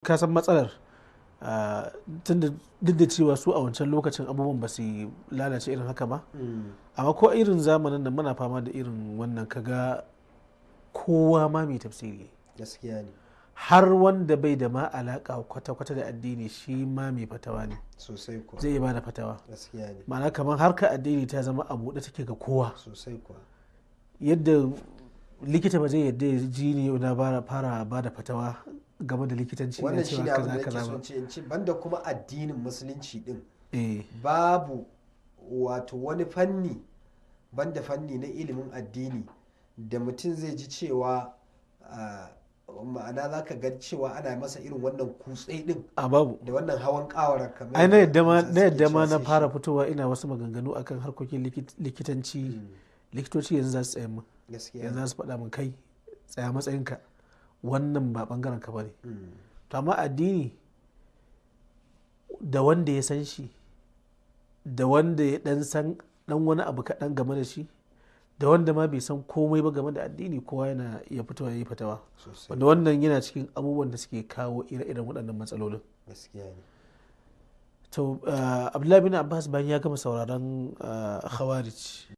Ka san matsalar, tunda duk da cewa su a wancan lokacin abubuwan ba su lalace irin haka ba, amma ko irin zamanin da muna fama da irin wannan, kaga kowa ma mai tafsiri. Gaskiya ne. Har wanda bai da ma alaka kwata-kwata da addini, shi ma mai fatawa ne. Sosai kuwa. Zai iya bada fatawa. Gaskiya ne. Ma'ana kamar harkar addini ta zama a buɗe take ga kowa. Sosai kuwa. Yadda likita ba zai yadda ya ji ni na fara ba da fatawa game da likitanci na Wannan cewa shine abin kaza da nake kaza ba. son ce, in ce banda kuma addinin Musulunci din, babu wato wani fanni banda fanni na ilimin addini da mutum zai ji cewa, ma'ana za ka ga cewa ana masa irin wannan kutse din A, babu. da wannan hawan kawara kamar Ai na yadda ma Hausa na suke yadda ma cewa na sai fara shi. fitowa ina wasu maganganu akan harkokin likitanci, likitoci yanzu za su tsaya min. Yanzu za su faɗa min, "Kai, tsaya matsayinka, wannan ba bangaren ka bane." To amma addini, da wanda ya san shi, da wanda ya dan san dan wani abu kaɗan game da shi, da wanda ma bai san komai ba game da addini, kowa yana iya fitowa ya yi fatawa, wanda wannan yana cikin abubuwan da suke kawo ire-iren waɗannan matsalolin. Gaskiya ne. To, Abdullahi bin Abbas bayan ya gama sauraron Khawarij